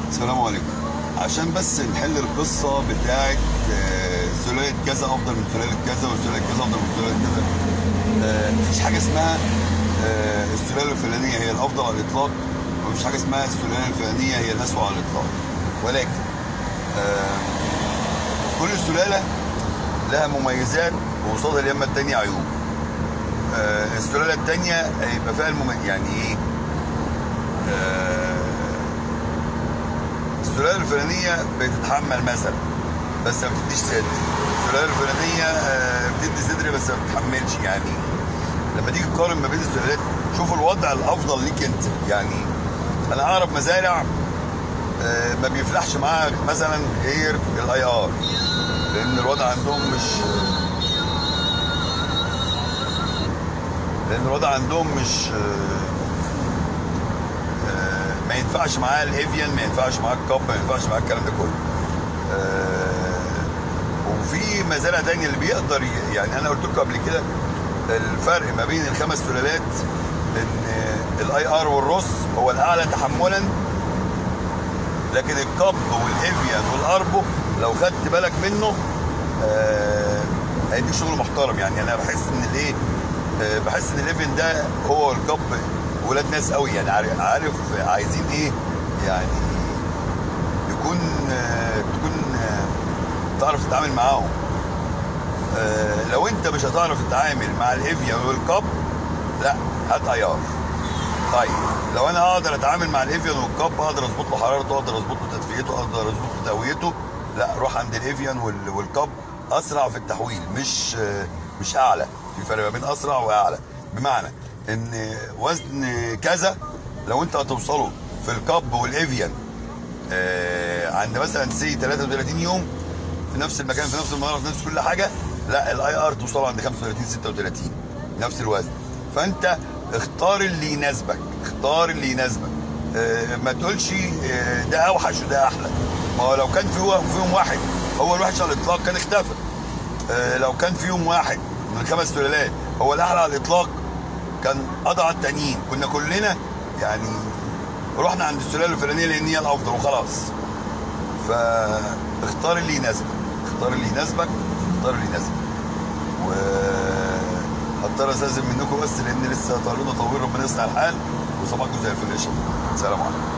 السلام عليكم. عشان بس نحل القصة بتاعت سلالة كذا أفضل من سلالة كذا، وسلالة كذا أفضل من سلالة كذا. مفيش حاجة اسمها السلالة الفلانية هي الأفضل على الإطلاق، ومفيش حاجة اسمها السلالة الفلانية هي الأسوأ على الإطلاق. ولكن كل سلالة لها مميزات وقصادها اليمة التانية عيوب. السلالة التانية هيبقى فيها يعني إيه؟ السلالة الفلانية بتتحمل مثلا بس ما بتديش صدر، السلالة الفلانية بتدي صدر بس ما بتتحملش. يعني لما تيجي تقارن ما بين السلالات شوف الوضع الافضل ليك انت. يعني انا اعرف مزارع ما بيفلحش معاها مثلا غير ال IR، لان الوضع عندهم مش ما ينفعش معاه ال Avian، ما ينفعش معاه ال Cobb، ما ينفعش معاه الكلام ده كله. وفي مزارع تانية اللي بيقدر يعني انا قلت لكم قبل كده الفرق ما بين الخمس سلالات ان ال IR وال Ross هو الاعلى تحملا، لكن ال Cobb وال Avian وال Arbo لو خدت بالك منه هيديك شغل محترم. يعني انا بحس ان الايه، بحس ان ال Avian ده هو ال Cobb ولاد ناس قوي، يعني عارف عايزين ايه، يعني يكون تكون تعرف تتعامل معاهم. لو انت مش هتعرف تتعامل مع ال Avian وال Cobb لا هات IR. طيب لو انا اقدر اتعامل مع ال Avian وال Cobb، اقدر اظبط له حرارته، اقدر اظبط له تدفئته، اقدر اظبط له تهويته، لا روح عند ال Avian وال Cobb، اسرع في التحويل، مش اعلى. في فرق ما بين اسرع واعلى، بمعنى ان وزن كذا لو انت هتوصله في ال Cobb وال Avian عند مثلا سي 33 يوم في نفس المكان في نفس المنارة في نفس كل حاجة، لا ال IR توصله عند 35 36 نفس الوزن. فانت اختار اللي يناسبك، اختار اللي يناسبك. ما تقولش ده اوحش وده احلى. ما هو لو كان فيهم واحد هو الوحش على الاطلاق كان اختفى. لو كان فيهم واحد من الخمس سلالات هو الاحلى على الاطلاق كان قضى على التانيين. كنا كلنا يعني رحنا عند السلالة الفلانية لان هي الافضل وخلاص. فاختار اللي يناسبك، اختار اللي يناسبك، اختار اللي يناسبك. و هضطر استاذن منكم بس لان لسه طريقنا طويل، ربنا يصلح الحال. وصباحكم زي الفل يا شباب. سلام عليكم.